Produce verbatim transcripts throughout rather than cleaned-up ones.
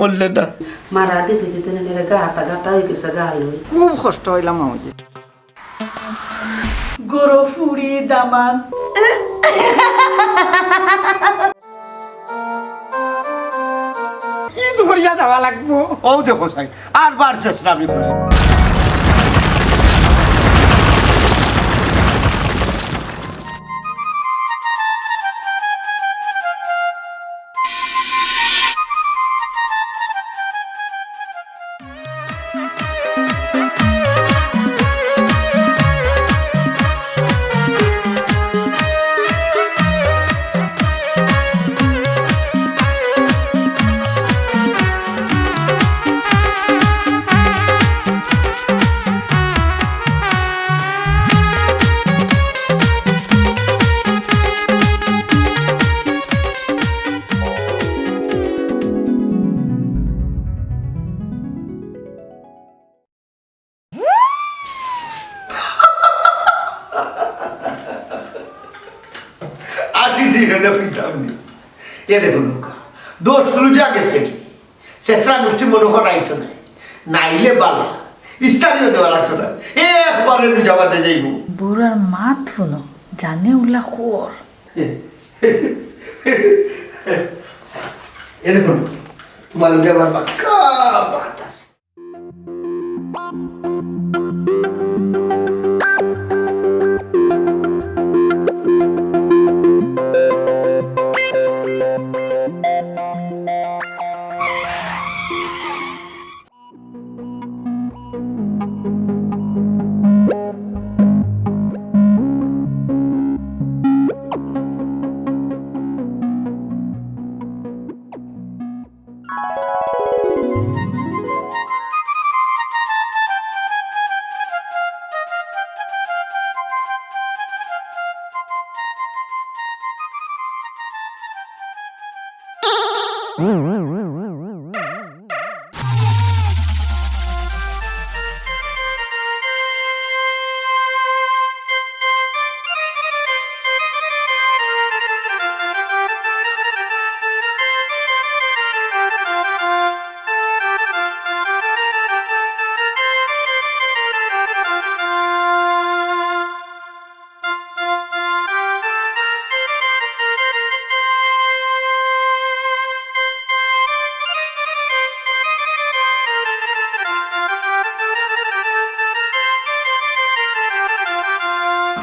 অইলে না। মারা দিতে দিতে না মেরে গাতা গাতা হয়ে গেছে গাল। খুব কষ্ট হইলাম আমার। গরো ফুড়ি দামান। কি তো করিয়া দেওয়া লাগবো? ও দেখো সাই, আর বার চেষ্টা আমি করি। আর কিছু এখানে হইতাম নি। এ দেখো নৌকা, দশ রোজা গেছে কি? শেষরা মিষ্টি মনে হয় রাইতো নাই, নাইলে বালা, ইস্তারিও দেওয়া লাগতো না, একবারে রোজা বাদে যাইব। বুড়ার মাত হুনো, জানে উল্লা খোর। এ দেখো, তোমার লগে আমার বাক্কা মাত আছে।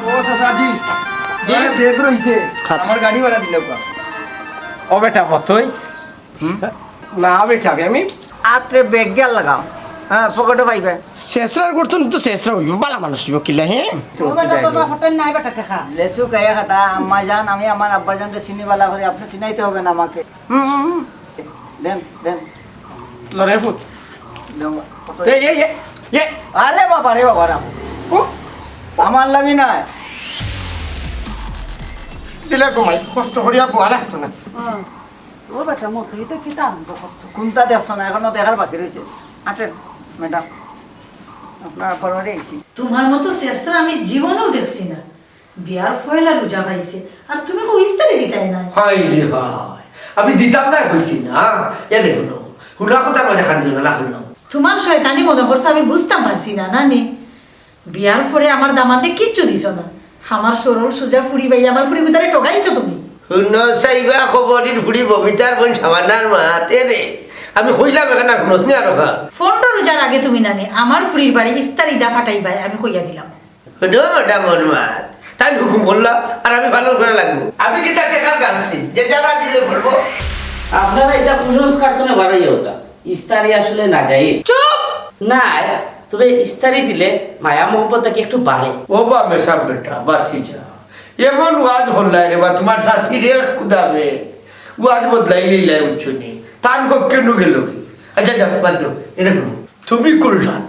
ও চাচাজি, যে হ্যাঁ? ব্রেক রইছে, খাত। আমার গাড়ি ভাড়া দিলে কো। ও বেটা, কতই? হুম? না বেটা, আমি, আমি আত্রে ব্যাগ গিয়া লাগাও। হ্যাঁ, পকেটে পাইবে। শেষরার করতো তো শেষরা হইব, বালা মানুষ হইব কিলা, হ্যাঁ? তো ও বেটা, তোর বাপ হটাই নাই বেটা, টেকা। লেসু কায়া খাটা, আম্মা জান, আমি আমার আব্বা জানকে চিনি বালা করে, আপনি চিনাইতে হবে না আমাকে। হুম, হুম, হুম। দেন, দেন। লড়াই ফুট। দেন। এই, এই, এই, এই। আরে বাবা, রে বাবা, রাম। ও। আমার লাগি না। দিলে ঘুমাই, কষ্ট করিয়া বয়া লাগতো না। হুম। ও বেটা, মো, তুই তো কিতা আরম্ভ করছস? কোনটা দেখছো না? এখনো দেখার বাকি রইছে। আটেন, ম্যাডাম। আপনার পরে আইছি। তোমার মতো চেষ্টা আমি জীবনেও দেখছি না। বিয়ার পয়লা রোজা পাইছে, আর তুমি কো ইস্তারি দিতায় না। হায় রে হায়, আমি দিতাম না কইছি না। এ দেখো না, হুলা কথার মাঝে খান দিও না, না হুনলাম। তোমার শয়তানি মনে করছো আমি বুঝতাম পারছি না, না নি? বিয়ার পরে আমার দামান্দে কিচ্ছু দিছো না। আমার সরল সুজা ফুড়ি ভাই, আমার ফুড়ি গুতারে ঠগাইছো তুমি। হুনো চাইবা খবরির ফুড়ি ববিতার বোন সাবানার মা, তে রে। আমি কইলাম এখান আর হুনস নি আরো খা। পনেরো রোজার আগে তুমি নানি আমার ফুড়ির বাড়ি ইস্তারি দা ফাটাইবায়, আমি কইয়া দিলাম। হুনো ওটা মন মাত। তাই হুকুম করলা, আর আমি পালন করা লাগবো। আমি কি তার টেকার গাছ নি? যে যারা দিলে বলবো। আপনারা এটা কুসংস্কার তো না বাড়াইয়া ওটা। ইস্তারি আসলে না যায়। চুপ! না, তবে ইস্তারি দিলে মায়া মহব্বত নাকি একটু বাড়ে। ও বা মেসাব বেটা, বাতি যা। এমন ওয়াজ হল্লাই রে বা, তোমার চাচির এক খুদাবে। ওয়াজ বদলাই লইলাই উঠছো নি। তান কক্ষে নু গেল কি? আচ্ছা, যাও, বাদ দাও। এরে হুনো, তুমি কুলটান,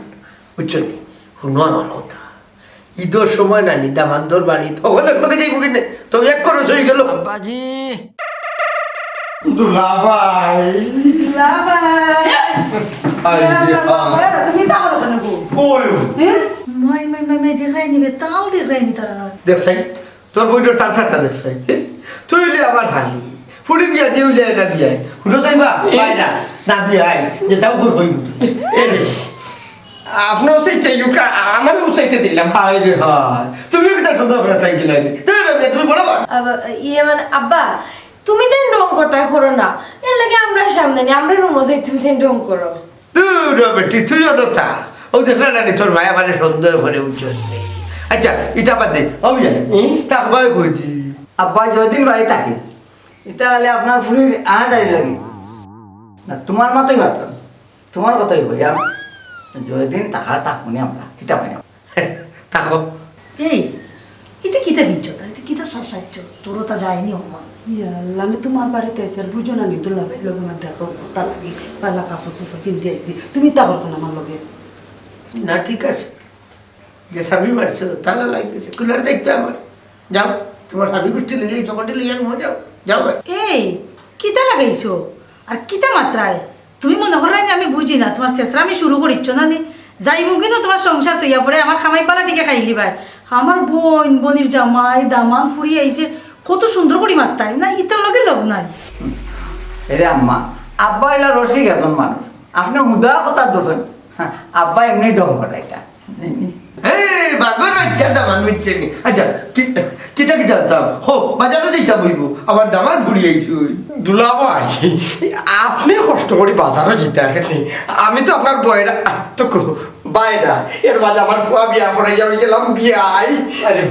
বুঝছো নি? হুনো আমার কথা। ঈদর সময় না নি দামান্দর বাড়ি, তখন একলগে যাইবো কিনে? তবে এক খরচ হয়ে গেল। আব্বাজি। দুলাভাই। দুলাভাই। আই রে, আ। তুমি তা করো কেন গো? ওই। হ্যাঁ? মাই, মাই, মাই, মাই, দেখাই নিবে, তাল দেখাই নি তারা। দেখছাই, তোর বইনর তার ঠাট্টা দেখছাই। তুই হইলে আবার হালি। ফুড়ি বিয়া দিয়ে হইলে এটা বিয়া। হুনো চাইবা? এ? বাইরা। না বিয়াই, যেটাও কই কই। এ রে, আপনিও সেইটাই, আমারও সেইটা দিলাম। হায় রে হায়, তুমিও কিতা সুন্দর করে তাই দিলাই। তুমি বড় বা। আব-, ইয়ে মানে, আব্বা, তুমি দেন রং করতায় করো না। এর লাগি আমরা সামনে নি, আমরা রুমো যাই, তুমি দেন রং করো। দূর হ বেটি, তুইও তো তা। ও দেখলে না নি, তোর মায়া মানে সন্দেহ করে উঠছে। আচ্ছা, ইটা বাদ দে। ও বিয়াই, হুম? তা আব্বায় কই দি? আব্বা যদিন বাড়ি থাকে, ইটা হলে আপনার ফুরির আহাজারি লাগে। না, তোমার মাতই মাত্র। তোমার কথাই কই, আর যদিন তাহার তাকুনি আমরা, কিতা হয় না? তাকো। এই, ইতা কিতা বিঞ্চতা? ইতা কিতা সাসাইছ? তোর তা যায়নি হমা। ইয়া আল্লাহ, আমি তোমার বাড়িত আইছি, আর বুঝো না নি, দুলাভাইর লগে আমার দেখা অইলো, তা লাগি বালা কাপড় চোপড় পিন্দি আইছি। তুমি তা করো না আমার লগে। না, ঠিক আছে। যে চাবি মারছো, তালা লাগি গেছে, কুলার দায়িত্ব আমার। যাও, তোমার হাবি গুষ্টি লইয়া, এই চকটি লইয়া রুমো যাও। যাও ভাই। এই, কিতা লাগাইছো? আর কিতা মাতরায়? তুমি মনে করো না যে আমি বুঝি না, তোমার চেষ্টা আমি শুরু করিচ্ছ না নি? যাইমু কিনো তোমার সংসার তৈয়া পড়ে আমার কামাই পালা টিকে খাইলিবায়। আমার বইন, বইনর জামাই, দামান ফুরি আইছে, কত সুন্দর করি মাতরায় না, ইতার লগে লগ নাই। এরে আম্মা, আব্বা ইলা রসিক একজন মানুষ, আপনে হুদা কথা দোষেন। হ্যাঁ, আব্বা এমনি ঢং করাইতা। এই, বাগর বাচ্চা দামান বুঝছে নি। আচ্ছা, কি-, কিতা কিতা আনতাম? হো, বাজারো যাইতাম অইবো। আমার দামান ফুরি আইছইন। দুলাভাই, আপনে কষ্ট করি বাজারো যাইতা কেনে? আমি তো আপনার বয়রা, তো কো-, বাইরা। এর বাদে আমার ফুয়া বিয়া করাইয়া আমি গেলাম বিয়াই। আরে,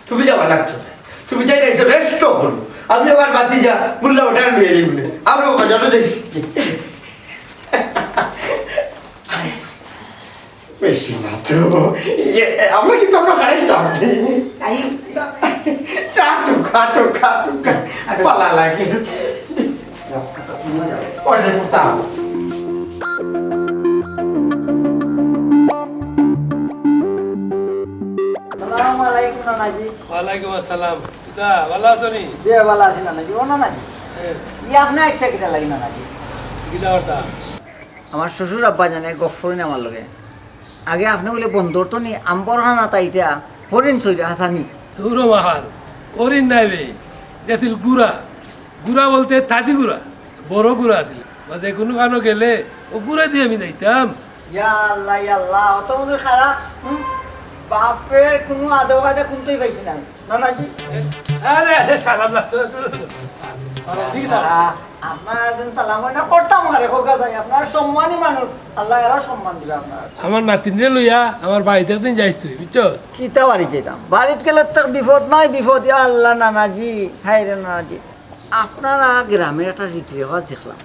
তুমি যাওয়া লাগতো না। তুমি যাই না, এসে rest করো। আমি আমার বাতি যা, মুল্লা ওটা লইয়া যাইব না। আমরা বাজারো যাই। বেশি না তো। ইয়ে, আমরা কিন্তু আমরা হারাইতাম। আই। চাটু, খাটু, খাটু, খা-, পালা লাগে। ওই রে ফুটা। আসসালামু আলাইকুম নানাজি। ওয়ালাইকুম আসসালাম। কিতা, ভালা আছো নি? জি, ভালা আছি নানাজি। ও নানাজি, এ। ই আপনে একটা কিতা লাগি নানাজি? কিতা কথা? আমার শ্বশুর আব্বা জানে গফ করইন আমার লগে। আগে আপনে বুলে বন্দর তো নি আম্বর খানা তাইতা হরিণ চইরা হাসানি। দূর মাহাল, হরিণ নাই বে, ইটা আছিল গুড়া। গুড়া বলতে থাদি গুড়া, বড় গুড়া আছিল। বা যে কোনো কানো গেলে ও গুড়া দিয়ে আমি যাইতাম। ইয়া আল্লাহ, ইয়া আল্লাহ, অত মনে খারাপ, হুম? বাপের কোনো আদব কায়দা কুনটাই পাইছি না। নানাজি। আরে, আরে, সালাম লাগতো না তো। আরে, ঠিক না? আ-, আপনার একজন সালাম হয় না, করতাম আরে, খোকা যাই, আপনার সম্মানী মানুষ, আল্লাহ আরো সম্মান দিবে আপনার। আমার নাতিনরে লইয়া আমার বাড়িত একদিন যাইস তুই, বুঝছো? কিতা বাড়িত যাইতাম? বাড়িত গেলে তো বিপদ নাই, বিপদ, ইয়া আল্লাহ, নানাজি, হায় রে নানাজি। আপনারা গ্রামের একটা রীতি রেওয়াজ দেখলাম,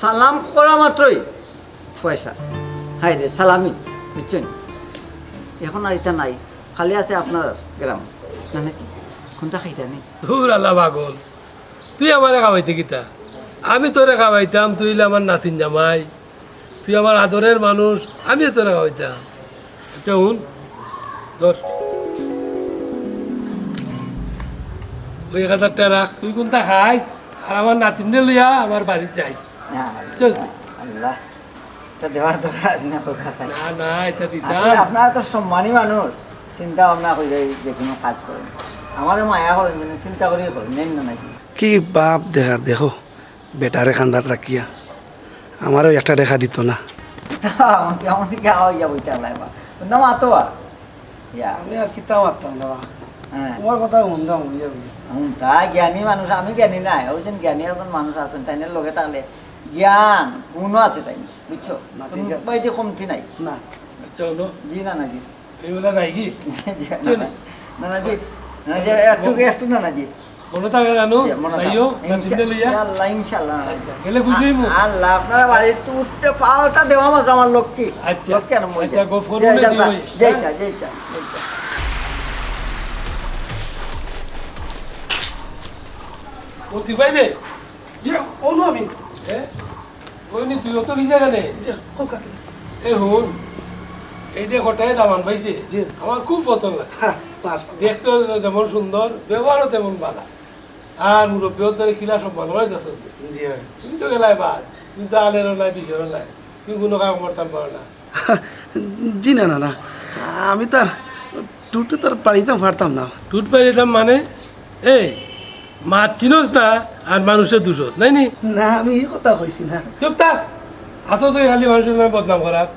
সালাম করা মাত্রই পয়সা। হায় রে, সালামি, বুঝছইন? এখন আর ইটা নাই, খালি আছে আপনার গ্রাম। নানাজি, কুনটা খাইতা নি? ধুর আল্লাহ পাগল, তুই আমারে খাওয়াইতে কিতা? আমি তোরে খাওয়াইতাম, তুই অইলে আমার নাতিন জামাই, তুই আমার আদরের মানুষ, আমি তোরে খাওয়াইতাম। আচ্ছা হুন, ধর। ওই এক হাজার টেকা রাখ, তুই কুনটা খাইস, আর আমার নাতিনরে লইয়া আমার বাড়িত যাইস। না, চল। আল্লাহ, ইটা দেওয়ার দরকার আছে না, খোকা যাই। না, না, ইটা দিতাম। আসলে আপনারা তো সম্মানী মানুষ, চিন্তা ভাবনা করি যে কোনো কাজ করেন। আমারে মায়া করেন, চিন্তা করি করেন, নেন না নাকি? কি বাপ দেখার দেখো। বেটারে কান্দাত রাখিয়া আমারেও একটা টেকা দিত না। আমাকে, আমাকে কি আওয়া ইয়া বইতে আলাই বা? না মাতো আর। ইয়া। আমি আর কিতা মাততাম না বা। হ্যাঁ। তোমার কথা হুনলাম, বুঝিয়া বুঝিয়া। হুম, তা জ্ঞানী মানুষ, আমি জ্ঞানী নাই। ওই জন জ্ঞানী একজন মানুষ আছেন, তাইনের লগে থাকলে জ্ঞান, গুণও আছে তাই, বুঝছো? না, ঠিক তুমি আছে। বাইতে কমতি নাই। না। আচ্ছা, হলো। জি, না, না, জি। এইগুলা নাই কি? জি, না, চলি। না, না, জি। না, জি, একটু, একটু না, না, জি। মনো থাকে জানো? জি, মনো থাকে। তাইও, না ইনশা-, চিন্তা লইয়া? ইয়া আল্লাহ, ইনশাআল্লাহ। আচ্ছা, গেলে খুশি হইমু? আ-, আল্লাহ, আপনার বাড়ির তো উঠতে পাওয়াটা দেওয়া মাত্র আমার লক্ষ্মী। আচ্ছা। লক্ষ্মী আনন্দ হইছে। আচ্ছা, গো, ফোন জি, জি, লই, জি, হ্যাঁ? জি, জি, জি। ও, তুই পাইবে? জি, অনু আমি। হ্যাঁ? কইনি তুই অত ভিজা কেনে? জি, খুব খারাপ। এ হুন, এই যে কটায় দামান পাইছে, জি। আমার খুব পছন্দ লাগে। হ্যাঁ, মাশাআল্লাহ। দেখতেও যেমন সুন্দর, ব্যবহারও তেমন ভালা। আর মুরব্বী অকলরে কিলা সম্মান করে দেখো। জি, হয়। তুমি তো গেলায় বাদ, তুমি তো আলেরও নাই, বিশেরও নাই, তুমি কোনো কাম করতাম পারো না। জি না, না, না, আমি তো আর টুটু তো আর পারিতাম পারতাম না। টুট পারিতাম মানে? এই, মাত চিনোস না? আর মানুষরে দুষস, নায় নি? না, আমি ই কথা কইছি না। চুপ থাক। আছস তুই খালি মানুষর নামে বদনাম করাত।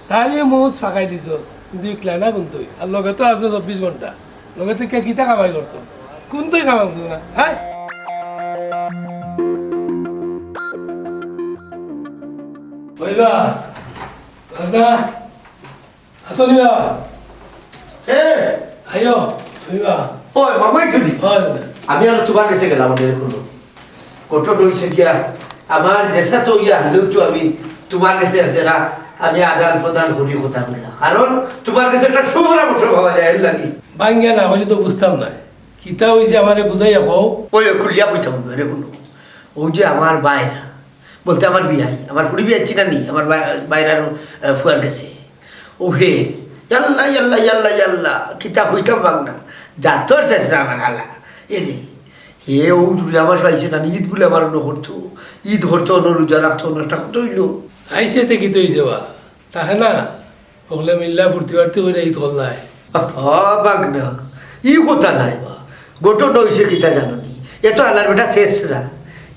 তাইলে মুখ ফাঁকাই দিছস, কিন্তু ইকলা না কুন্তুই। আর লগে তো আছস চব্বিশ ঘন্টা। লগে থাকি কিতা কামাই করছস? কুন্তুই কামাই করছস না, হ্যাঁ? ওই বা, দাদা, আতো নিবা। এ! আইও, নিবা। ওই, মামাই ছুটি। ওই, ওই। আমি আর তুমার গেছে গেলাম, ওদের কোনো। ঘটনা অইছে গিয়া, আমার যেছা তো ইয়া হলেও তো আমি তুমার গেছে যারা আমি আদান প্রদান করি কথা বললাম। কারণ তুমার গেছে একটা সুপরামর্শ পাওয়া যায়, এর লাগি। বাঙ্গিয়া না হইলে তো বুঝতাম না। কিতা অইছে আমারে বুঝাইয়া কও। ওই, ওই, খুলিয়া কইতাম, রে বন্ধু। ওই যে আমার বাইরা, বলতে আমার বিয়াই, আমার ফুড়ি বিয়াই চিনা নি, আমার বা-, বাইরার, আহ, ফুয়ার গেছে। ও হে, ইয়াল্লা, ইয়াল্লা, ইয়াল্লা, ইয়াল্লা, কিতা কইতাম পাক না। জাতর শেষ না আমার হালা। এ রে, হে ও রোজা মাস আইছে না, ঈদ বলে আমার অন্য করতো। ঈদ করতো, অন্য রোজা রাখতো, অন্য একটা কত অইলো। আইছে তে কিতা অইছে বা? তাহে না, হকলে মিল্লা ফুর্তি ফার্তি করিয়া ঈদ করলায়। আহা, বাগনা, ই কথা নায় বা। ঘটনা অইছে কিতা জানো নি? এ তো আল্লার বেটা শেষরা।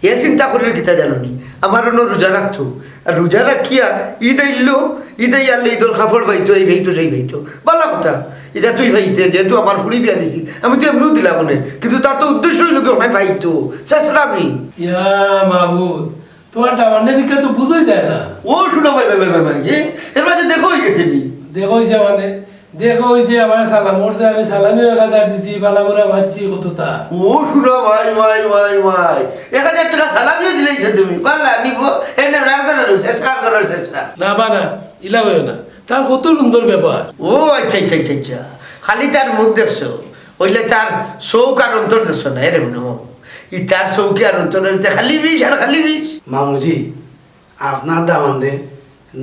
এ চিন্তা করিয়া কিতা জানো নি? আমার অন্য রোজা রাখতো। আর রোজা রাখিয়া ঈদ আইলো, ঈদ আইয়ারলে ঈদর কাপড় পাইতো, এই পাইতো, সেই পাইতো। বালা কথা। ইটা তুই পাইতে, যেহেতু আমার ফুড়ি বিয়া দিছি, আমি তো এমনেও দিলাম মনে। কিন্তু তার তো উদ্দেশ্য অইলো কি, ওখানে পাইতো। শেষরা আমি। ইয়া মাবুদ, তুমার দামান্দরে দেখিয়া তো বুঝাই যায় না। ও শুনো ভাই, ভাই, ভাই, ভাই, ভাই, এ? এর মাঝে দেখা অই গেছে নি? দেখা অইছে মানে? দেখা অইছে, আমারে সালাম করছে, আমি সালামিও এক হাজার দিছি, বালা বুরা মাতছি কততা। ও শুনো ভাই, ভাই, ভাই, ভাই, এক হাজার টেকা সালামিও দিলাইছো তুমি, বালা নিবো, এনে রাগ করার অইছে, শেষ রাগ করার শেষ রাগ। না বা না, ইলা অইও না, তার কত সুন্দর ব্যবহার। ও আচ্ছা, আচ্ছা, আচ্ছা, আচ্ছা, খালি তার মুখ দেখছো, অইলে তার চউখ আর অন্তর দেখছো না, এরে হুনো, ই তার চউখে আর অন্তরে খালি বিষ আর খালি বিষ। মামুজি, আপনার দামান্দে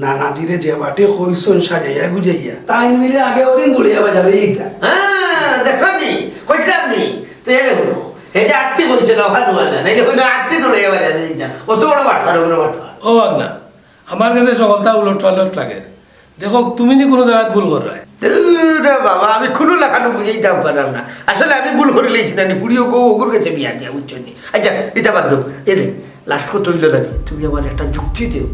নানাজিরে যে বাটে কইছইন সাজাইয়া গুজাইয়া। তাইন মিলে আগে অরিন দৌড়িয়া বাজারে যাইতা। হ্যাঁ, দেখছনি? কইতাম নি? তো এরে হুনো, হে যে আত্তি কইছে না, ওখানে ওয়ালা, নাইলে কইলো আত্তি দৌড়িয়া বাজারে যাইতা। অত বড় বাটপার, অত বড় বাটপার। ও বাগনা, আমার গেছে হকলতা উলট পালট লাগে। দেখো, তুমি নি কুনু জাগাত ভুল কররায়। ধুর রে বাবা, আমি কুনু লাখান বুঝাইতাম পারলাম না। আসলে আমি ভুল করিলাইছি না নি, ফুড়ি অগু অগুর গেছে বিয়া দিয়া, বুঝছো নি? আচ্ছা, ইটা বাদ দেও। এরে, last কথা অইলো না নি, তুমি আমারে একটা যুক্তি দেও।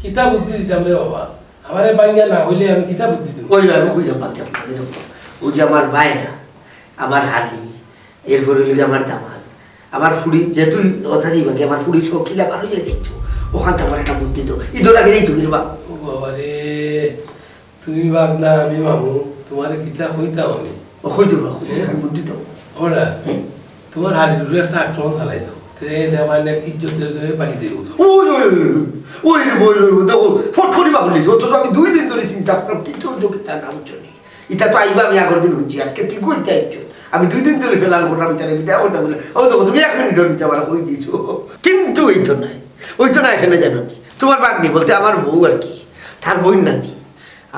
কিতা বুদ্ধি দিতাম রে বাবা? আমারে বাঙ্গিয়া না কইলে আমি কিতা বুদ্ধি দিমু? ওই, আমি কইলাম, বাদ দেও, আমি কইলাম। ও যে আমার বাইরা, আমার হালি, এরপরে অইলো গিয়া আমার দামান্দ। আমার ফুড়ি, যেহেতু কথা যাইবা কি, আমার ফুড়ি সব কিলা বার অইয়া যাইতো। ওখান থাকি আমার একটা বুদ্ধি দেও। ইদর আগে যাইতো কিরবা। ও বাবা রে, তুমি বাগনা, আমি মামু, তুমারে কিতা কইতাম আমি? ও কই দিবা, কই দিবা, এখন বুদ্ধি দেও। ওরা, হুম। তুমার হালির উপরে একটা আক্রমণ চালাই দাও। তে এটা মানে ইজ্জতের জন্য বাকি দিব। ওই, ওই, ওই, ওই, ওই রে, ওই, ওই, ওই, দেখো, ফট করি বাহুল্য, অথচ আমি দুই দিন ধরি চিন্তা করলাম, কিচ্ছু অইতো কিতা না, বুঝছো নি? ইটা তো আইবা, আমি আগর দিন বুঝছি, আজকে ঠিক অইতে আইছো। আমি দুই দিন ধরি plan করলাম, ইতারে বিদায় করতাম বলে, ও দেখো, তুমি এক মিনিট নিতে পারো, কই দিছো। কিন্তু অইতো নায়, অইতো নায়, কেনে জানো নি? তুমার ভাগ্নি বলতে আমার বউ আর কি, তার বইন নানি,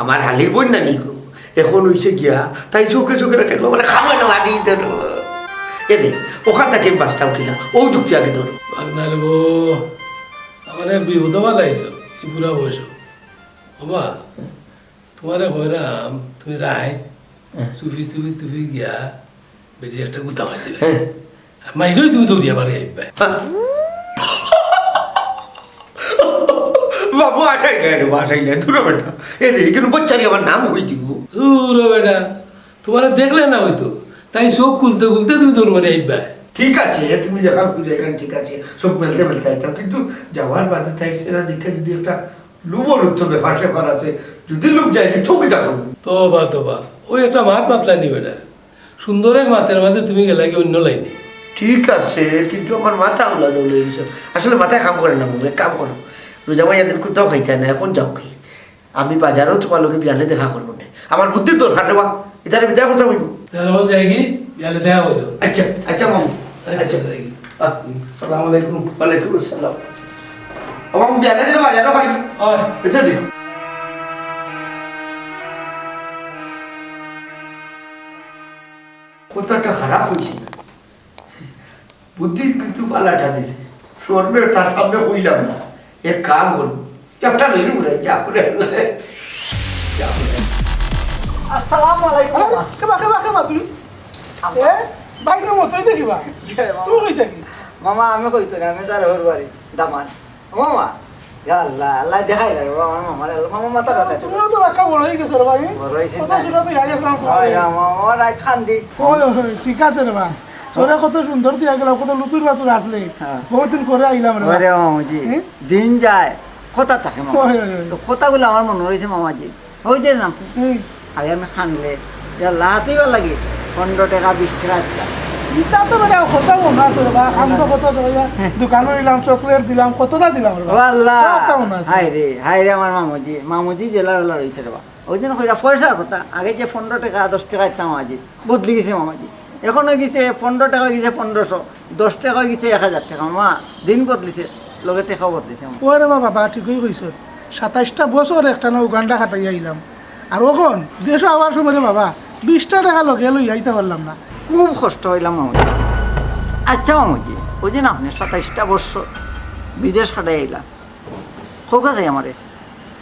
আমার হালির বইন নানি গো। এখন অইছে গিয়া, তাই চউখে চউখে রাখে, তুমার খাওয়া না আনি দেন। এরে, ওখান থাকি আমি বাঁচতাম কিলা, ও যুক্তি আগে ধরো। ভাগনা রে বউ, আমারে বিপদো ফালাইছো, ই বুড়া বয়সো। বাবা, তুমারে কইরাম, তুমি রাইত হ্যাঁ। চুপি চুপি চুপি গিয়া বেটি একটা গুতা মারি দিবে। হ্যাঁ। আর মাইরই তুমি দৌড়িয়া বাড়ি আইবা। হ্যাঁ। বাবু, আটাই গায় রে, আটাই গায়, দূর বেটা। এ রে, কিন্তু বাচ্চারি আমার নাম কই দিব। দূর বেটা, তুমারে দেখলে না অইতো, তাই চউখ খুলতে খুলতে তুমি দৌড় মারি আইবা। ঠিক আছে, তুমি যেখান খুঁজে এখান ঠিক আছে, চউখ মেলতে মেলতে আইতাম, কিন্তু যাওয়ার বাদে তাই সেরা দেখে যদি একটা লোভর উত্তর ব্যাপার স্যাপার আছে, যদি লোভ যায়, কি ঠকি থাকো। তবা, তবা। ওই একটা মাত মাতলা নি বেটা। সুন্দর এক মাতের মাঝে তুমি গেলা কি অন্য লাইনে। ঠিক আছে, কিন্তু আমার মাথা উলা দৌড়ে গেছে। আসলে মাথায় কাম করে না, বাবু, এক কাম করো। রোজা মাইয়া দিন কোথাও খাইতে না, এখন যাও কি? আমি বাজারেও তুমার লগে বিয়ালে দেখা করবো না। আমার বুদ্ধির দরকার রে বা, ইতারে বিদায় করতে হইব। তাহলে যাই কি? বিয়ালে দেখা করো। আচ্ছা, আচ্ছা মামু। আচ্ছা, আচ্ছা। যাই। আহ, আসসালামু আলাইকুম। ওয়ালাইকুম আসসালাম। আমার বিয়ালে দিলে বাজারও পাই। হয়। বুঝছো নি? কথাটা খারাপ অইছে না। বুদ্ধি কিন্তু পালাটা দিছে। স্বর্ণের তার সামনে কইলাম না। এক কাম করবো। একটা লইলে বুড়াই, যা করে না। যা করে। আসসালামু আলাইকুম। আরে, কেবা, কেবা, কেবা তুই? এ, বাইরে মতোই তো শিবা। জয় বাবা। তুই কই থাকি? মামা, আমি কইতো না, আমি তার হর বাড়ি, দামান। ও মামা, ইয়া আল্লাহ, আল্লাহ দেখাই লাগে, বাবা, আমার মামার আল্লাহ, মামা মাথা ব্যথা। তুমিও তো বাক্কা বড় অই গেছো রে ভাই। বড় অইছি কত না। ছোট তুই আগে আসলাম ওই রাম, আমার রাইত খান দি। ওই, ওই, ওই, ঠিক আছে রে ভাই। তোরা কত সুন্দর দিয়া গেলাম, কত লুতুর বাতুর আসলে। হ্যাঁ। বহুত দিন পরে আইলাম রে ভাই। ওরে মামুজি, হ্যাঁ? দিন যায়, কথা থাকে মামা। ওই, ওই, ওই। তো কথাগুলো আমার মনে রয়েছে মামাজি। ওই যে না, হুম। আগে আমি খানলে, ইয়া লাহাত অইবার লাগি, পনেরো টেকা, বিশ টেকা দিতাম। ইতা তো বেটা কথা মনে আছে রে বা, খান তো কত সময় হ্যাঁ। দোকানো দিলাম, চকলেট দিলাম, কতটা দিলাম রে বা। ও আল্লাহ। কথা মনে আছে। হায় রে, হায় রে আমার মামুজি, মামুজি জেলা ওলা রইছে রে বা। ওই দিন কইরা পয়সার কথা, আগে যে পনেরো টেকা, দশ টেকা দিতাম মামাজি, বদলি গেছে মামাজি। এখন অই গেছে পনেরো টেকা অই গেছে পনেরোশো, দশ টেকা অই গেছে এক হাজার টেকা। মামা, দিন বদলিছে, লগে টেকাও বদলিছে মামা। ওরে বাবা, বা ঠিকই কইছত। সাতাইশটা বছর একটানা উগান্ডা খাটাইয়া আইলাম। আর অখন দেশো আবার সময় রে বাবা, বিশটা টেকা লগে লইয়া আইতা পারলাম না। খুব কষ্ট অইলাম মামুজি। আচ্ছা মামুজি, ওই দিন আপনে সাতাইশটা বছর বিদেশ খাটাই আইলা, কউক্কা চাই আমারে,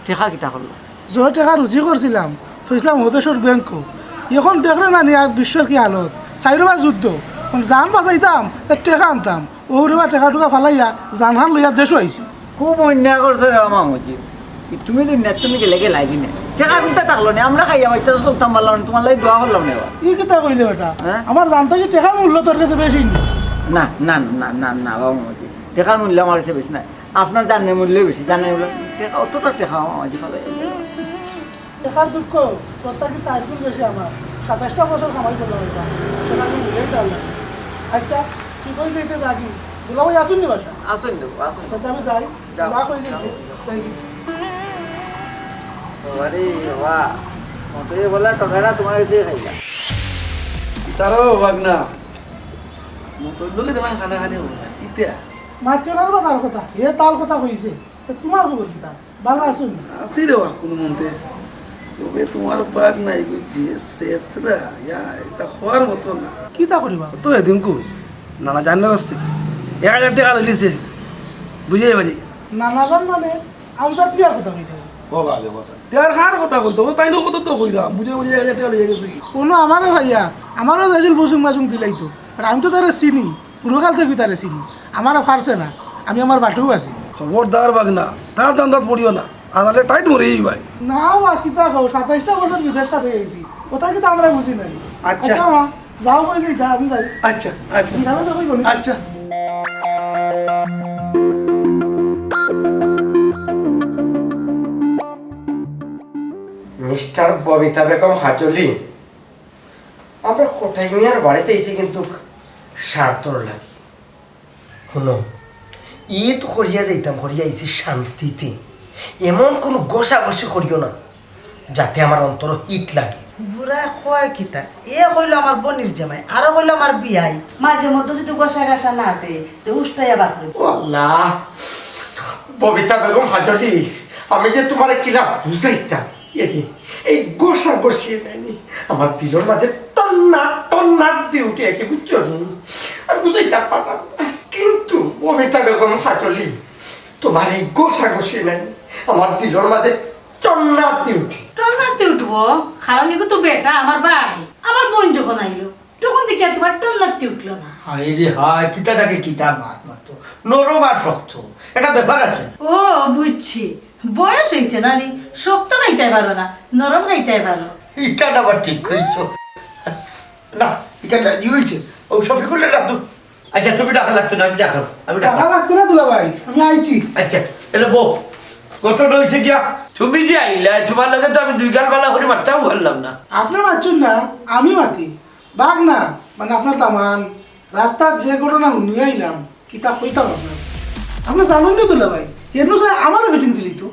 টেকা কিতা করলা? যে টেকা রুজি করছিলাম, থইছিলাম ওদেশর ব্যাংকো। এখন দেখরে না নি আর বিশ্বর কি হালত, চাইরোবা যুদ্ধ। অখন জান বাঁচাইতাম, এ টেকা আনতাম। ওরে বা টেকা টুকা ফালাইয়া জানহান লইয়া দেশো আইছি। খুব অন্যায় করছো রে মামুজি। তুমি তো না, তুমি গেলে গেলাই কিনে। টেকা কুনটা থাকলো না, আমরা খাইয়া মাইতে চলতাম পারলাম না, তুমার লাগি দোয়া করলাম না এবার। ই কিতা কইলে বেটা? হ্যাঁ? আমার জান থাকি টেকার মূল্য তোর কাছে বেশি নি? না, না, না, না, না, বাবা মামুজি। টেকার মূল্য আমার কাছে বেশি না। আপনার জানের মূল্য বেশি, জানের মূল্য। টেকা, অতটা টেকা মামুজি ফালাই। টেকার দুঃখ, তোর থাকি চাইর গুণ বেশি আমার। সাতাইশটা বছর কামাই করলাম এটা। টেকা আমি ভুলেই পারলাম না। আচ্ছা, তুই কই যাইতে যাবি? দুলাভাই আছইন নি বাসা? আছইন নি, আছইন। আচ্ছা, তে আমি যাই। যাও, যা কই যাইতে, যাও। যাই কি? বাবা রে, বাবা। মতো এ বলা টকাটা তোমার কাছে খাইলা। তারা বাবা না। মতো লোকে দিলাম খানা খানি হবো না। ইতে। মাত্র আর বা তার কথা। এ তার কথা কইছে। তে তোমার খবর কিতা? ভালা আছো নি? আছি রে বা, কোনো মন্তে। তবে তোমার বাঘ নাই গো, যে শেষরা, ইয়া, এটা হওয়ার মতো না। কিতা করিবা? তো এদিন কো, নানা জানলে কাছ থেকে এক হাজার টেকা লইলিছে, বুঝে এবারে। নানা জান মানে? আমি তো তুই আর কথা কইতে। ও বাবা, ও বাবা। তে আর কার কথা কইতো? ও তাইনর কথা তো কইলাম, বুঝে বুঝে এক হাজার টেকা লইয়া গেছে কি? কোনো আমারে ভাইয়া, আমারও যাইছিল বসুং মাসুং দিলাইতো। আর আমি তো তারে চিনি। পুরোকাল থাকি তারে চিনি, আমারে ফারছে না, আমি আমার বাটেউ আছি। খবরদার বাগনা, তার ধান্দাত পড়িও না, আনালে টাইট মরি যাইবায়। না বা, কিতা কও, সাতাইশটা বছর বিদেশ কাটাই আইছি, কথা কিতা আমরা বুঝি নাই। আচ্ছা। আচ্ছা মা, যাও কই যাইতা, আমি যাই। আচ্ছা, আচ্ছা। বিকালে তো কই বলি। আচ্ছা। মিস্টার ববিতা বেগম হাজলি, আমরা কটাই মিয়ার বাড়িত আইছি কিন্তু স্বার্থর লাগি। হুনো, ঈদ করিয়া যাইতাম, করিয়া আইছি শান্তিতে। এমন কুনু ঘষাঘষি করিও না, যাতে আমার অন্তর হিট লাগে। বুড়ায় কয় কিতা? এ কইলো আমার বইনর জামাই, আরো কইলো আমার বিয়াই। মাঝে মধ্যে যদি ঘষা ঘষা না দে, তে উষ্টাইয়া বার করি। ও আল্লাহ, ববিতা বেগম হাজলি, আমি যে তোমারে কিলা বুঝাইতাম। এরে, এই ঘষাঘষি নাইনি, আমার দিলর মাঝে টন্না টন্না দি উঠে আর কি, বুঝছো নি? আমি বুঝাইতাম পারলাম না। কিন্তু ববিতা বেগম হাজলি, তোমার এই ঘষাঘষি নাইনি, আমার দিলর মাঝে টন্না দি উঠে। টন্না দি উঠবো? কারণ এগু তো বেটা, আমার ভাই। আমার বইন যখন আইলো, তখন দেখি আর তোমার টন্না দি উঠলো না। হায় রে হায়, কিতা থাকে কিতা মাত মাতো। নরম আর শক্ত, একটা ব্যাপার আছে। ও, বুঝছি। বয়স অইছে না নি, শক্ত খাইতায় পারো না, নরম খাইতায় পারো। ইটা আবার ঠিক কইছো। না, ইটা না, ই অইছে। ও শফিকুল, ডাক তো। আচ্ছা, তুমি ডাকা লাগতো না, আমি ডাকলাম, আমি ডাকলাম। ডাকা লাগতো না দুলাভাই, আমি আইছি। আচ্ছা, এলো বউ, ঘটনা অইছে গিয়া, তুমি যে আইলা, তোমার লগে তো আমি দুই গাল বালা করি মাততাম পারলাম না। আপনে মাতছইন না, আমি মাতি। বাঘ না, মানে আপনার দামান, রাস্তাত যে ঘটনা হুনিয়া আইলাম, কিতা কইতাম আপনার। আপনে জানইন নি দুলাভাই, এমনে চাই আমারে ফিটিং দিলি তো।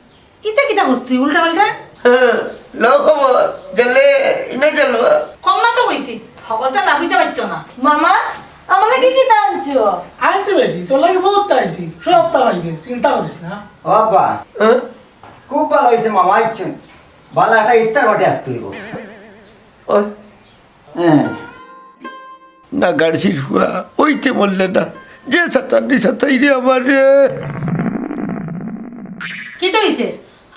ইতা কিতা কস তুই উল্টা পাল্টা? হ্যাঁ, লও খবর, গেলে ইনে গেল। কম না তো কইছি, হকলতা না বুঝা পাইতো না। মামা, আমার লাগি কিতা আনছো? আনছি বেটি, তোর লাগি বহুত আনছি, সব তা পাইবে, চিন্তা করিস না। ও আব্বা, হ্যাঁ? খুব ভালা অইছে মামা আইছইন, ভালা একটা ইফতার পার্টি আজকে অইবো। ওই। হ্যাঁ। না গাড়ছির ফুয়া, অইতে বললে না। যে সাতান্নি সাতাই রে আমার রে। কিতা অইছে?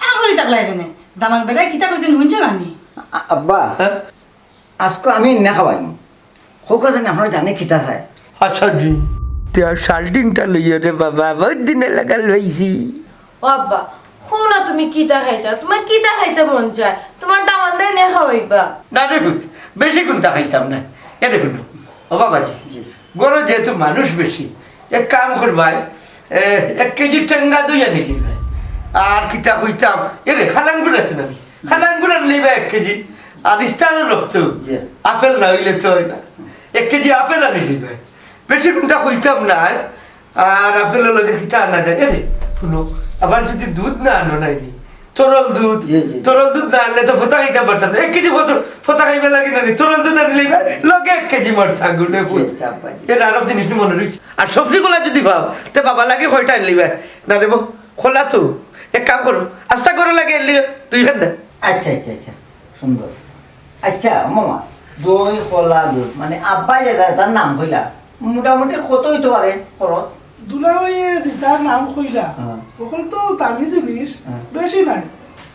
আ করি থাকলা এখানে। দামান বেটায় কিতা কইছইন হুনছো না নি? আ-, আব্বা, হ্যাঁ? আজকে আমি না খাওয়াইমু। কউক্কা জানি আপনার জানে কিতা চায়। আচ্ছা জি। তে আর শালটিংটা লইও রে বাবা, বহুত দিনে লাগাল পাইছি। ও আব্বা, কও না তুমি কিতা খাইতা, তুমার কিতা খাইতে মন চায়, তুমার দামান্দে নে খাওয়াইবা। না রে পুত, বেশি কুন্তা খাইতাম না। এ দেখো না, ও বাবাজি, জি। ঘরো যেহেতু মানুষ বেশি, এক কাম করবায়, এ, এক কেজি টেঙ্গা দই আনিলিবায়। আর কিতা কইতাম, এ রে, কালা আঙ্গুর আছে না? কালা আঙ্গুর আনিলিবায় এক কেজি। আর ইস্তারো রক্ত, জি। আপেল না অইলে তো অয় না। এক কেজি আপেল আনিলিবায়। বেশি কুন্তা কইতাম না, আর আপেলর লগে কিতা আনা যায়? এ রে, হুনো, আবার যদি দুধ না আনো নাইনি, তরল দুধ, জি, জি। তরল দুধ না আনলে তো ফতা খাইতাম পারতাম না। এক কেজি ফতা, ফতা খাইবার লাগি নানি, তরল দুধ আনিলিবায়, লগে এক কেজি মার থাকবো নে জি, ফুল। আচ্ছা, আব্বা, জি। এর আরব জিনিস নি মনো রইছে। আর সফরি কলা যদি পাও, তে বাবার লাগি কয়টা আনিলিবায়। না রে বউ, কলা তো, এক কাম করো, আস্তা করো লাগে আনলিও, দুইখান দে। আচ্ছা, আচ্ছা, আচ্ছা, সুন্দর। আচ্ছা, মামা, দই, কলা, দুধ, মানে আব্বায় যে তার নাম কইলা, মোটামুটি কত অইতো পারে খরচ? দুলাভাইয়ে যেটার নাম কইলা, হ্যাঁ। অখন তো দামি জিনিস, হ্যাঁ। বেশি নায়,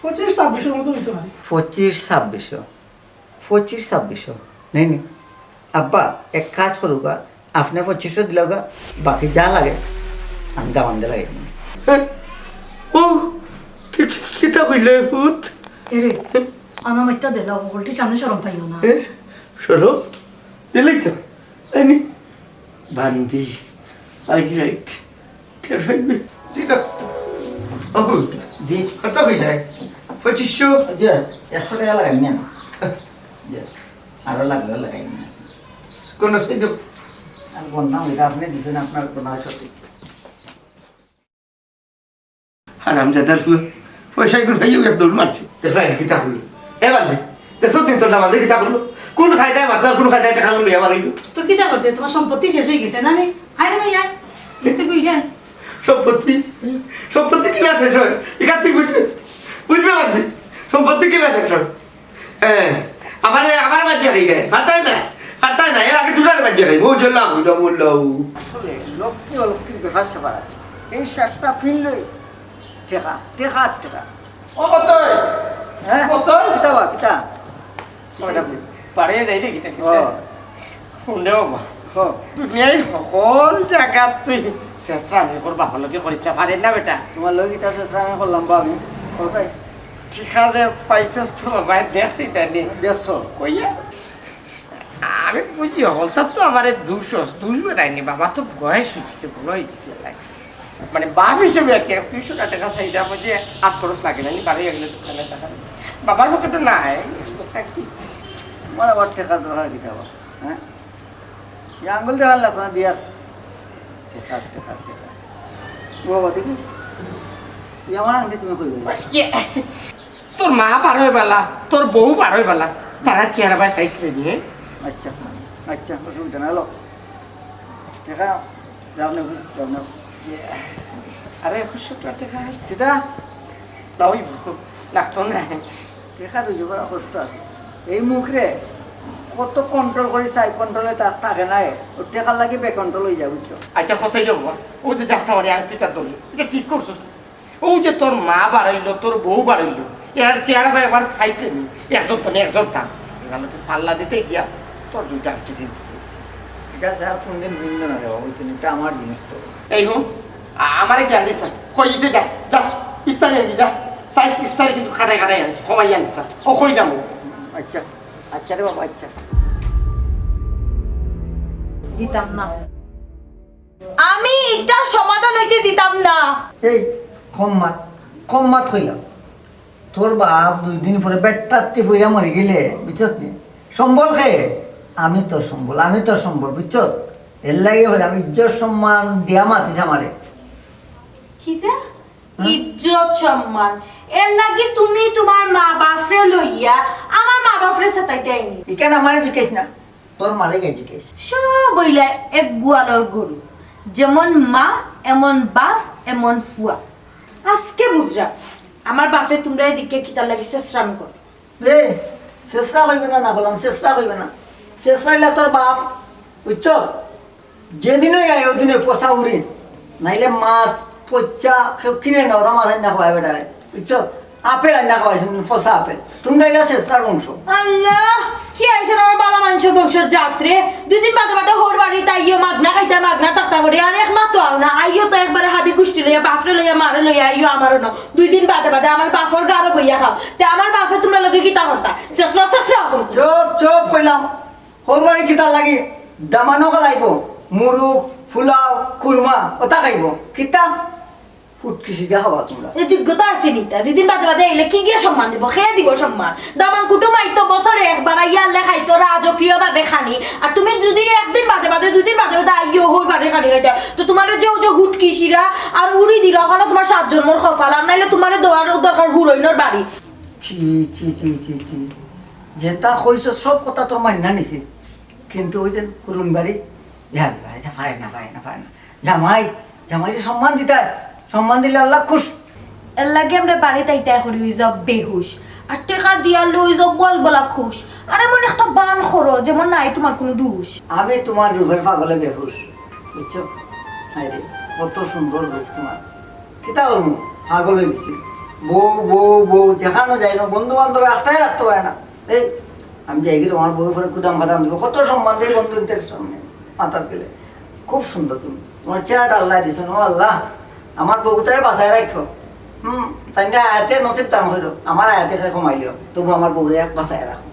পঁচিশ ছাব্বিশশোর মতো অইতো পারে। পঁচিশ ছাব্বিশশো? পঁচিশ ছাব্বিশশো? নেই, নেই। আব্বা, এক কাজ করুগা, আপনে পঁচিশশো দিলাগা, বাকি যা লাগে, আমি দামান্দে লাগাই দিমু। হ্যাঁ? ও, কি, কি, কিতা কইলে, পুত? এরে, আনা মাইত্তা দিলা, হকলটি সামনে শরম পাইও না। এ, শরম? দিলেই তো। এই নি। বান্দি। আইজ রাইট। টের পাইবে। দি না। ও পুত। জি। কত কইলে? পঁচিশশো? জি, একশো টেকা লাগাই নেন। জি। আরো লাগলে লাগাই নেন। কোন সেই দেব? আর বন্যা হইলে আপনে দিছেন, আপনার বন্যা সত্যি। হারামজাদার ফুয়া, পয়সাগুন পাইয়াউ এক দৌড় মারছে। দেখলায় নি কিতা করলো? এ বাদ দে, দেখছো দিন তোর দামান্দে কিতা করলো? কোন কায়দায় মাতলো, কোন কায়দায় টেকাগুন লইয়া বারইলো? তো কিতা করছে? তুমার সম্পত্তি শেষ অইগেছে না নি? আয় রে ভাই, আয়। এতে কই রে? সম্পত্তি? সম্পত্তি কিলা শেষ অয়? ইখান থাকি বুঝবে? বুঝবে বাদ দে। সম্পত্তি কিলা শেষ অয়? হ্যাঁ, আমারে, আমারে বাজিয়া খাইলে, পারতায় না, পারতায় না, এর আগে তুলারে বাজিয়া খাইবো, ও জল্লা, ও জল্লা, ও। আসলে লক্ষ্মী অলক্ষ্মীর ব্যাপার স্যাপার আছে। এই শার্টটা ফিরলে টেকা, টেকা, টেকা। ও বতই, হ্যাঁ? বতই। কিতা বা, কিতা? কিতা ওটা হইছে? পারে যাই রে, কিতা, কিতা? ও। হুনে ও মা। ও। দুনিয়ার হকল জাগাত তুই শেষরা আমি করবা, হলো কি করিস না, পারে না বেটা। তোমার লগে কিতা শেষরা আমি করলাম বা আমি? কোথায়? ঠিক আছে, পাইছস তো বাবা, দেখছি তাই নি। দেখছো? কইয়া, আমি বুঝি, হকলতা তো আমারে দুশো, দুশো টাইনি, বাবা তো বয়স অইছে, বড় অইছে, লাগে। মানে, বাপ হিসেবে আর কি, এক দুইশো টেকা চাইরা বুঝি আত খরচ লাগে না, নি বাড়ি গেলে দোকানে টাকা। বাবার পকেটে নাই। তোমার আবার টেকা দরকার কিতা বা? হ্যাঁ? এই আঙ্গুল দেখান লাগতো না, দিয়া। টেকা, টেকা, টেকা। ও বাবা, দেখি। এই আমার আংটি তুমি কই গেলে? ইয়ে, তোর মা বারই বালা, তোর বউ বারই বালা, তারার চেহারা বায় চাইছিলে নি, হ্যাঁ? আচ্ছা, আচ্ছা, অসুবিধা নাই, লো। টেকা, যাও না, যাও না। ইয়ে, আরে, একুশশো টেকা। কিতা? না, ওই, লাগতো না। টেকা রুজি করা কষ্ট আছে। এই মুখরে কত কন্ট্রোল করি চাই, কন্ট্রোলে তা থাকে না, ও টেকার লাগি বেকন্ট্রোল অই যায়, বুঝছো? আচ্ছা, কষাই যাবো, ও যে যাস না, মানে আংটিটা ধরলি, এটা ঠিক করছো? ও যে তোর মা বাড়াইলো, তোর বউ বাড়াইলো, এর চেহারা ভাই আমার সাইজে নেই, একজন তো নেই, একজন তা। এগুলো তো পাল্লা দিতে গিয়া তোর দুইটা আংটি ফেলতে হয়েছে। ঠিক আছে, আর কোনদিন ভিন্ন না দেওয়া, ওই তো একটা আমার জিনিস তো। এই হুন, আ-, আমারে জ্ঞান দিস না, কই দিতে যা, যা, ইস্তারি আনবি, যা। সাইজ ইস্তারি কিন্তু খাটাই খাটাই আনিস, কমাই আনিস না। ও কই যাবো? আচ্ছা, আচ্ছা রে বাবা, আচ্ছা। দিতাম না। আমি ইটার সমাধান অইতে দিতাম না। এই, কম মাত, কম মাত কইলাম। তোর বাপ দুই দিন পরে বেটাত্তি পইরা মরি গেলে, বুঝছত নি? সম্বল কে? আমি তোর সম্বল, আমি তোর সম্বল, বুঝছত? এর লাগি কইলাম, ইজ্জত সম্মান দিয়া মাতিস আমারে। কিতা? হ্যাঁ? ইজ্জত সম্মান। এর লাগি তুমি তোমার মা বাপরে লইয়া আমার মা বাপরে সাতাইতে আইনি। ইখান আমারে জিকাইস না, তোর মারে গিয়া জিকাইস। সব অইলা এক গোয়ালর গরু, যেমন মা, এমন বাপ, এমন ফুয়া। আজকে বুঝরা, আমার বাপে তোমরা এদিকে কিতার লাগি শেষরাম করে। এ, শেষরা কইবে না, না বললাম, শেষরা কইবে না। শেষরা অইলা তোর বাপ, বুঝছো? যেদিনই আয়, ওদিনই পচা উড়ি। নাইলে মাছ, পচা, কেউ কিনে না, ওরা মাছ আইনা খাওয়ায় বেটারে। বুঝছো? আপেল আইনা খাওয়াইছইন, পচা আপেল। তুমরা ইলা শেষরার বংশ। আল্লাহ, কি আইছইন আমার বালা মানষর বংশর জাতরে? দুই দিন বাদে বাদে হউর বাড়িত আইও, মাগনা খাইতা, মাগনা থাকতা করি। আর এক মাত তো আও না, আইও তো একবারে হাবি গুষ্টি লইয়া, বাফরে লইয়া, মারে লইয়া আইও আমারও ন। দুই দিন বাদে বাদে আমার বাফর গারো বইয়া খাও। তে আমার বাফে তুমরার লগে কিতা করতা? শেষরা, শেষরা অখন। চুপ, চুপ কইলাম। হউর বাড়ি কিতা লাগি? দামানো খাইবো, মুরুগ, ফুলাও, কুরমা, ওটা খাইবো। কিতা? ফুটকি সিজা খাওয়া তুমরা। এ যোগ্যতা আছে নি তা? দুই দিন বাদে বাদে আইলে কি গিয়া সম্মান দিবো? কে দিবো সম্মান? দামান কুটুম আইতো বছরে একবার, আইয়া আনলে খাইতো রাজকীয় ভাবে খানি। আর তুমি যদি একদিন বাদে বাদে, দুই দিন বাদে বাদে আইও হউর বাড়ি খানি খাইতা, তো তুমারে যে অউ যে হুটকি শিরা আর উড়ি দিরা, অখানো তুমার সাত জন্মর কপাল। আর নাইলে তুমারে দেওয়ার দরকার হুরইনর বাড়ি। ছি, ছি, ছি, ছি, ছি। যেটা কইছো সব কথা তো মাইন্না নিছি, কিন্তু অউ যে হুরইন বাড়ি, ইয়া আল্লাহ, ইটা পারে না, পারে না, পারে না। জামাই, জামাইরে সম্মান দিতায়, সম্মান দিলে আল্লাহ খুশ। এরলাগি আমরা বাড়িত আইতায় করি অইযাও বেহুশ, আর টেকা দিয়ালে অইযাও বলবলা খুশ। আর এমন একটা বান করো যেমন নাই তুমার কুনু দুষ। আমি তুমার রূপর পাগলে বেহুশ, বুঝছো? হায়রে, কত সুন্দর রূপ তুমার। কিতা করমু? পাগল অইগেছি। বউ, বউ, বউ, যেখানো যাই না, বন্ধু বান্ধব একটাই রাখতে পারে না। এই, আমি যাইগি, আমার বউ পরে কুদাম বাদাম দিবো, কত সম্মান দেয় বন্ধুত্বের সামনে, মাথাত গেলে। খুব সুন্দর তুমি, তুমার চেহারাটা আল্লায় দিছইন, ও আল্লাহ, আমার বউটারে বাঁচায় রাখো। হুম, তাইলে আয়াতে নসিব দান করো, আমার আয়াতে খাই কমাইলিও, তবু আমার বউরে বাঁচায় রাখো।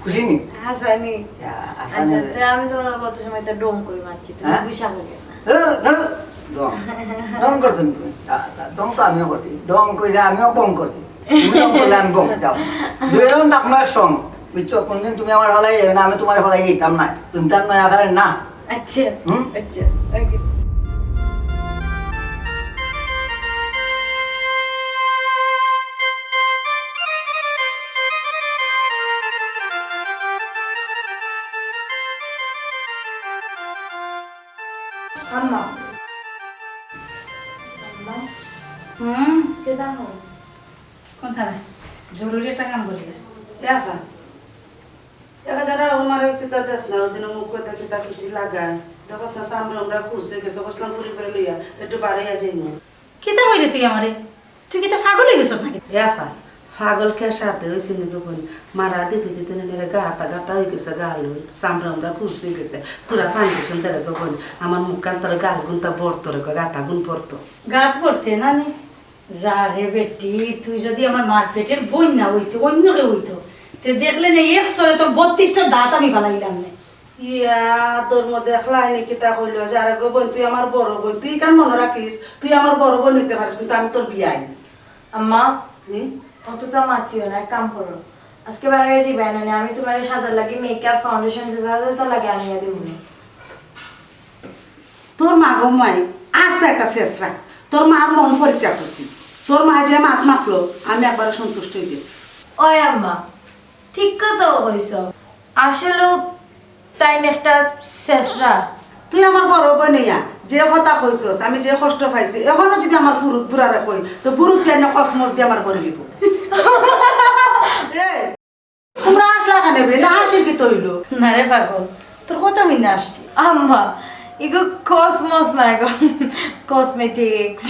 খুশি নি? হাসানি। ইয়া, হাসানি। আচ্ছা, আচ্ছা, আমি তুমার কত সময় তো ঢং করি মারছি, তুমি হ্যাঁ? গুসা করবে না। ধুর, ধুর, ঢং। ঢং করছো নি তুমি? আ, আ, ঢং তো আমিও করছি। ঢং কইরা আমিও বং করছি। তুমি ঢং করলে আমি বং, যাও। দুইজন থাকমু এক সং। বুঝছো? কোনদিন তুমি আমার ফালাই যাইবে না, আমি তুমার ফালাই যাইতাম না। তুমি তার নয়া কারে না। আচ্ছা, হুম? আচ্ছা, ওকে। আম্মা। আম্মা। হুম? কেডা হো? কোনটা নাই? জরুরি একটা কাম করি। এ আফা, এরা যারা আমার কিতা দেস না, ওর জন্য মুখ করতে কিতা কিতি লাগায়। দেখোস না, চামড়া আমরা খুলছে গেছে, বসলাম পুরি করে লইয়া, একটু বাড়াইয়া যাইমু। কিতা কইরে তুই আমারে? তুই কিতা পাগল অইগেছস নাকি? এ আফা, পাগল কে সাথে অইছে নি গো বইন? মারা দিতে দিতে নে মেরে গাতা গাতা অইগেছে গাল, চামড়া আমরা খুলছে গেছে। তোরা ফাউন্ডেশন দে রে গো বইন, আমার মুখখান তোর গাল গুনতা ভরতো রে গো, গাতা গুন ভরতো। গাত ভরতে না নি? যা রে বেটি, তুই যদি আমার মার পেটের বইন না অইতে, অইন্য কেউ অইতো, তে দেখলে নে এক চড়ে তোর বত্রিশটা দাঁত আমি ফালাইলাম নে। ইয়া, তোর মধ্যে একলাই নি কিতা কইলো? যা রে গো বইন, তুই আমার বড় বইন, তুই ইখান মনো রাখিস, তুই আমার বড় বইন অইতে পারিস, কিন্তু আমি তোর বিয়াইন। আম্মা, হুম? অততা মাতিও না, এক কাম করো, আজকে বারইয়া যাইবায় না নি, আমি তুমারে সাজার লাগি মেকআপ, ফাউন্ডেশন যেতা লাগে আনিয়া দিমু নে। তোর মা গো মাই, আস্তা একটা শেষরা। তোর মার মন পরীক্ষা করছি। তোর মা যে মাত মাতলো, আমি একবারে সন্তুষ্ট অইগেছি। ওই আম্মা, ঠিক কথা কইছো। আসলেও তাইন একটা শেষরা। তুই আমার বড় বইন অইয়া যে কথা কইছস, আমি যে কষ্ট পাইছি, অখনো যদি আমার ফুরুত বুড়ারে কই, তো বুরুত কেনে কসমস দি আমার বরিলিবো। এই, তুমরা হাসলা কেনে বে? না হাসির কিতা অইলো? না রে পাগল, তোর কথা হুনিয়া হাসছি। আম্মা, ইগু কসমস না, ইগু কসমেটিক্স।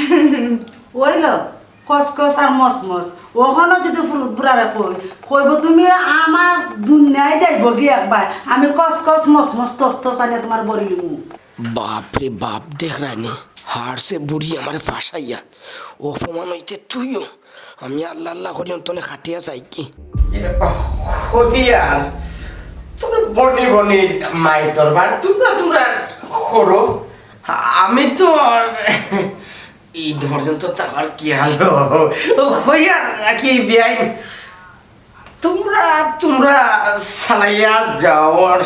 অইলো, কসমস আর মসমস। অখনো যদি ফুরুত বুড়ারে কই, কইবো, "তুমি আমার দুনিয়ায় যাইবো গি একবার, আমি কসমস মসমস তস্তস আনিয়া তুমার বরিলিমু।" বাপ রে বাপ, দেখরায়নি, হারছে বুড়ি আমারে ফাঁসাইয়া। অপমান অইতে তুইও। আমি আল্লাহ আল্লাহ করি অন্তনে খাটিয়া যাইগি। এ, হবি আর, তুমি বনি বনি মাই দরবার, তুমরা তুমরা করো। আমি তো আর এই পর্যন্ত থাকার কি হাল? ও, কইয়ার নাকি বিয়াইন? তুমরা, তুমরা চালাইয়া যাও আর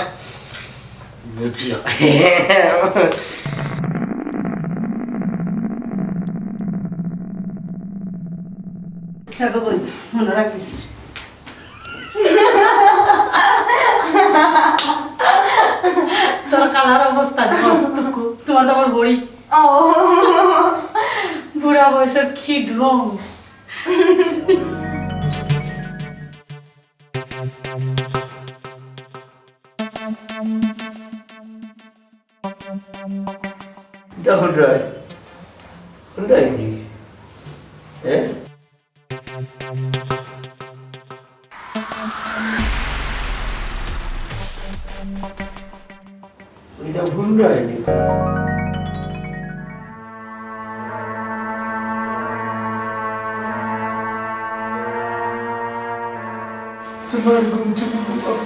বুঝিও। আচ্ছা গো বইন, মনো রাখিস। তোর কালার অবস্থা দেখো, তুকু, তুমার তো আবার বড়ি। ও। বুড়া বয়সে কি ঢং। দেখো ড্রাই, কোনটা এমনি? হ্যাঁ? হুনরায়নি। তোমার ঘুম চুরি করো।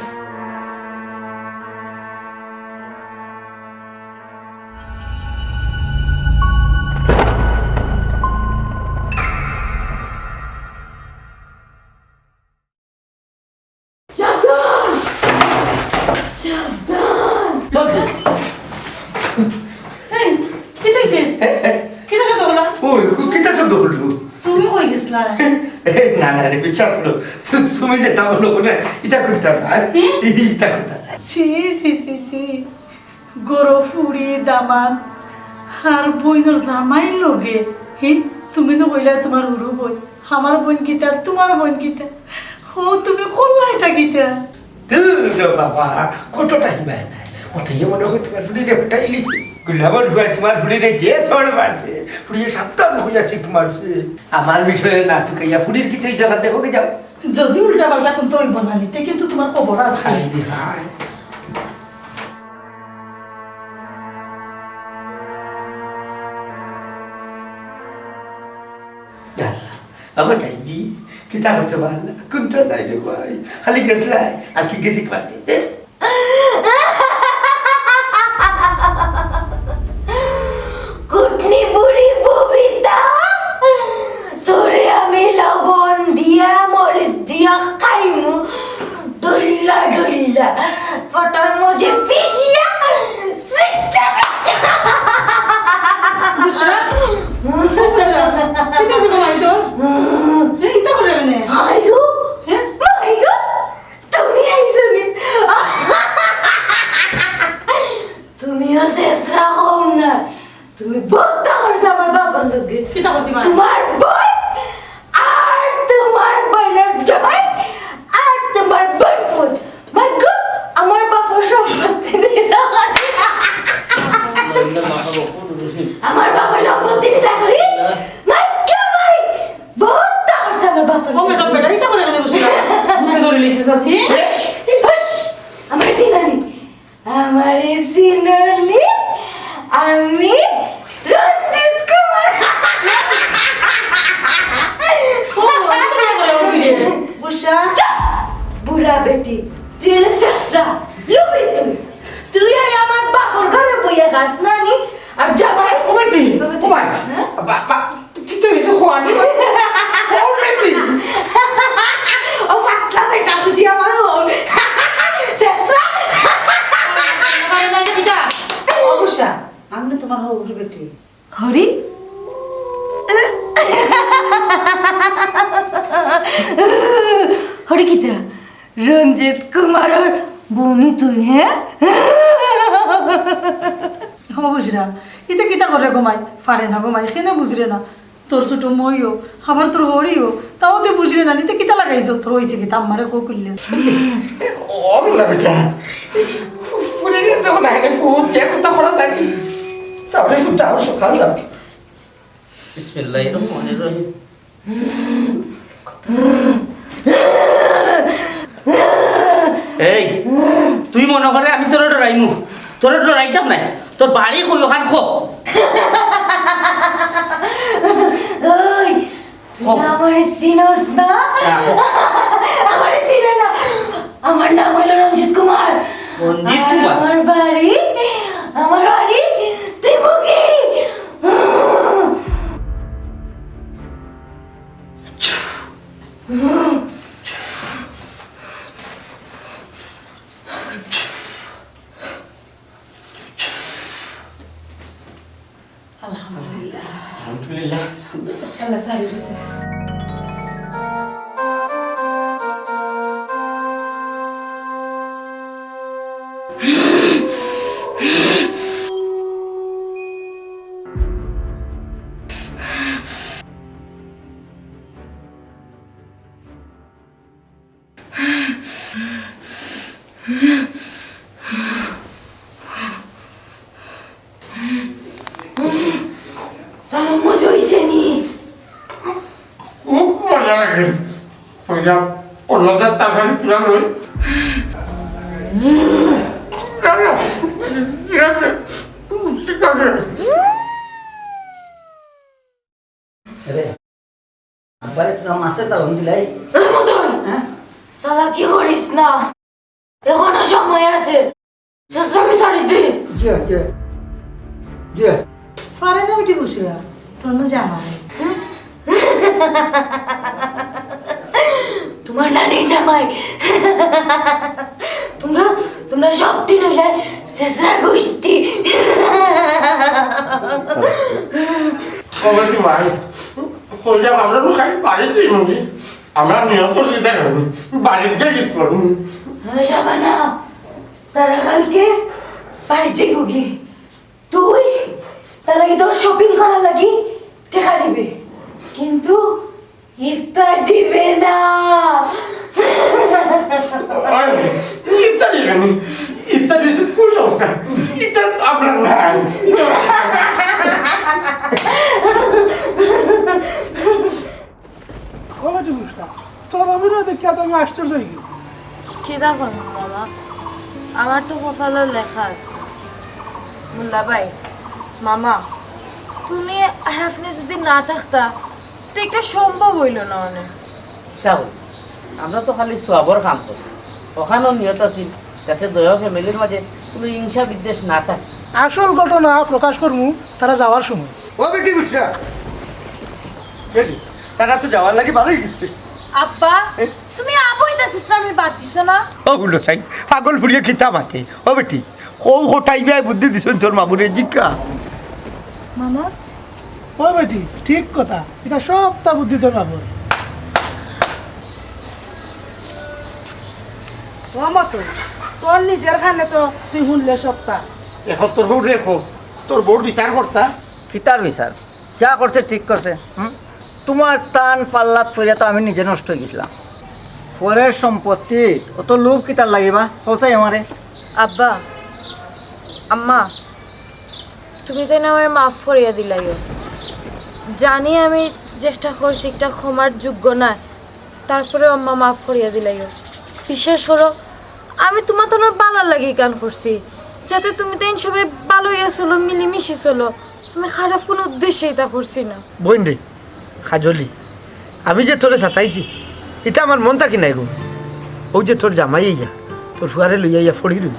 সাবধান! সাবধান! এই, কিতা অইছে? কিতা শব্দ করলা? ওই, কিতা শব্দ করলো? তুমি কই গেছলা? এ, না, না রে, বিচার করো। তু-, তুমি যেতা বলো না, ইতা করতাম না। হে? ইতা করতাম না। ছি, ছি, ছি, ছি। ঘরো ফুড়ি, দামাদ, আর বইনর জামাইর লগে, হে? তুমি নু কইলা তোমার হুরু বইন, আমার বইন কিতা, তোমার বইন কিতা? ও, তুমি করলা ইটা কিতা? দূর রে বাবা, কতটা হিমায় নাই। অতএব মনে হয় তোমার ফুড়িরে ফটাইলিছি। গুলাবর ফুয়ায় তোমার ফুড়িরে যে চড় মারছে, ফুড়িয়ে সাবধান হইয়া ঠিক মারছে। আমার বিষয়ে না তুকাইয়া ফুড়ির কিতা জাগাত দেখো কি যাও। যদি উল্টা পাল্টা কুন্তা অইবো না নি, তে কিন্তু তোমার খবর আছে। হায় রে হায়। ইয়াল্লা, আমার ডাইজি, কিতা করছো বাবা? কুন্তা নাই রে ভাই, খালি গেছলাই, আর কি গেছি পারছি। কুটনি বুড়ি ববিতা, তোরে আমি লবণ দিয়া, মরিচ দিয়া খাইমু, ডইলা ডইলা, ফটার মধ্যে ফিজিয়া, সিচ্চা সিচ্চা। বুঝলা? বুঝলা? কিতা অইছে গো মাই তোর? এই, ইতা করে কেনে? আইগো, হ্যাঁ? আইগো, তুমি আইছো নি? তুমিও শেষরা কম না। তুমি বউত তা করছো আমার বাপর লগে। কিতা করছি মা? তোমার বইন আর তোমার বইনর জামাই আর তোমার বইনপুত। মাই গো, আমার বাপর সম্পত্তি নিতা করি। আমার বাপর সম্পত্তি নিতা করি। মাই গো, মাই। বউত তা করছো আমার বাপর লগে। ও, মেকআপ বেটা, ইতা করে কেনে বসে? মুখে ধরে লিখছে, চাচি। হুশ, হুশ, আমারে চিনো নি? আমারে চিনো নি? আমি রঞ্জিত কুমার। ও, আমি তো না করে উঠি রে। বুঝা? চুপ! বুড়া বেটি, তুই হলে শেষরা, লুবি তুই। তুই আর আমার বাপর ঘরে বইয়া খাস না নি? আর জামাই? ও বেটি, ও ভাই। হ্যাঁ? বা-, বা-, কিতা অইছে খোয়ানি? ও বেটি। ও পাতলা বেটা বুঝি আমার হল। শেষরা। আরে না, কিতা? অবশ্যা, আমি না তোমার হবুর বেটি। হরি? হরি কিতা? রঞ্জিত কুমারর বইন তুই, হ্যাঁ? ও বুঝরা, ইতা কিতা করে গো মাই? পারে না গো মাই, কেনে বুঝরে না? তোর ছোট মইও, আবার তোর হরিও, তাও তুই বুঝরে না, নিতে কিতা লাগাইছ? তোর অইছে কিতা? আমারে কো কইলে। ও আল্লাহ বেটা, ফুলে গেছে তখন আগে ফুট যে কথা করা যায় কি? তাহলে ফুট যাও সকাল যাবে। বিসমিল্লাহির রহমানির রহিম। এই, তুই মনে করে আমি তোরে ডরাইমু? তোরে ডরাইতাম নায়। তোর বাড়ি কই ওখান কো? ওই, তুই কো। আমারে চিনস না? না, কো। আমারে চিনে না। আমার নাম হইল রঞ্জিত কুমার। রঞ্জিত আর কুমার? আমার বাড়ি, আমার বাড়ি ত্রিমুখী। আলহামদুলিল্লাহ। আলহামদুলিল্লাহ। আল্লাহ সারি দিছে। সালাম মজা হইছে নি? খুব মজা লাগে। পয়লা অন্যদের তরকারি তুলা লই। না, না, ঠিক আছে। বাড়ি তোরা মাছের তালন দিলাই। এই মদন, হ্যাঁ? চালাকি করিস না, এখনো সময় আছে। শেষরামি ছাড়ি দে। জি, জি। জি। ফারে না বেটি বুসরা, তোর না জামাই। তোমার নানি জামাই। তোমরা, তোমরা সব দিন হইলে শেষরার গোষ্ঠী। কবে তুই মার? কইলাম আমরা তো খালি বাড়িতেই মুভি। আমরা নিয়ত চিন্তা করবো, বাড়িতে গিয়ে করবো। হ্যাঁ, শাবানা, তারা কালকে বাড়ি যাইব কি? তুই তারা কি তোর শপিং করার লাগি টাকা দিবে, কিন্তু ইফতার দিবে না। ওই, ইফতার দিবে না। ইফতার দিতে কুসংস্কার। ইফতার আপনার নাই। কবে তুই বুঝলা? তোর অভিনয় দেখে তো আমি আশ্চর্য হয়ে গেছি। কিতা করবো বাবা, আমার তো কপালে লেখা আছে। মুল্লা ভাই, মামা, তুমি আর আপনি যদি না থাকতা, তো এটা সম্ভব হইল না অনেক। চাও, আমরা তো খালি সওয়াবর কাম করি। ওখানেও নিয়ত আছিল যাতে দয়া ফ্যামিলির মাঝে কোনো হিংসা বিদ্বেষ না থাকে। আসল ঘটনা প্রকাশ করমু তারা যাওয়ার সময়। ও বেটি বুঝলা? বেটি, তারা তো যাওয়ার লাগি বারোই গেছে। আব্বা, এ? তুমি আবইতা সিস্টার আমি বাদ দিছো না? ও হুলো সাই, পাগল ফুড়িয়ে কিতা মাতে? ও বেটি, ও কোটাই বিয়ায় বুদ্ধি দিছইন তোর মামুরে জিকা। মামা? ও বেটি, ঠিক কথা, এটা সবটা বুদ্ধি তোর বাবুর। ও মা তো, তোর নিজের কানে তো তুই শুনলে সবটা। এখন তোর বউ রেখো, তোর বউর বিচার করতা। কিতার বিচার? যা করছে ঠিক করছে। হুম? তোমার টান পাল্লাত পড়িয়া তো আমি নিজে নষ্ট হয়ে গেছিলাম। পরের সম্পত্তি অত লোভ কিতার লাগিবা? কও চাই আমারে। আব্বা, আম্মা, তুমি তো না আমারে মাফ করিয়া দিলাইও। জানি আমি যেটা করছি এটা ক্ষমার যোগ্য না, তারপরে আম্মা মাফ করিয়া দিলাইও। বিশ্বাস করো, আমি তোমার তো বালার লাগি কান করছি, যাতে তুমি তাইন সবে ভালো হইয়া চলো, মিলিমিশি চলো। আমি খারাপ কোনো উদ্দেশ্যে এটা করছি না। বইন রে, কাজলি, আমি যে তোরে সাতাইছি, এটা আমার মন থাকি নাই গো। ও যে তোর জামাই আইয়া, তোর ফুয়ারে লইয়া আইয়া ফড়ি রইল,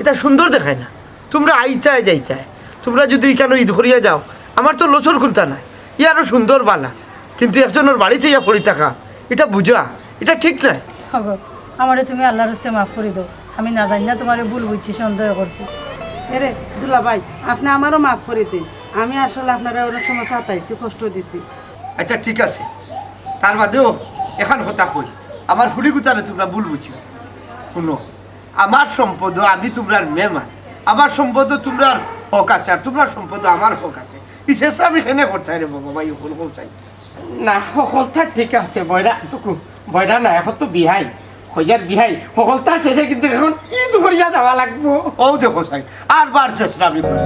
এটা সুন্দর দেখায় না। তোমরা আইতায় যাইতায়, তোমরা যদি ইকানো ঈদ করিয়া যাও, আমার তো লসর কুন্তা নাই, ই আরো সুন্দর বালা। কিন্তু একজনের বাড়িতে ইয়া পড়ি থাকা, এটা বুঝা, এটা ঠিক নাই। হগো, আমারে তুমি আল্লাহর হস্তে মাফ করি দাও। আমি না জানি না তোমারে ভুল বুঝছি, সন্দেহ করছি। এরে দুলাভাই, আপনি আমারও মাফ করে দিন। আমি আসলে আপনারে অনেক সময় সাতাইছি, কষ্ট দিছি। আচ্ছা, ঠিক আছে, তার বাদেও এখান কথা কই, আমার ফুড়ি গুতারে তোমরা ভুল বুঝছো। শুনো, আমার সম্পদ আমি তোমরার মেহমান, আমার সম্পদ তোমরার হক আছে, আর তোমরার সম্পদ আমার হক আছে। ই শেষ আমি সেনে করতে রে বাবা, ভাই, ওখানে কোথায়? না, হকলতা ঠিক আছে, বয়রা তো কু-, বয়রা না, এখন তো বিহাই, হইয়ার বিহাই, হকলতার শেষে কিন্তু এখন ঈদ করিয়া যাওয়া লাগবো। ও দেখো সাই, আর বার চেষ্টা আমি করি।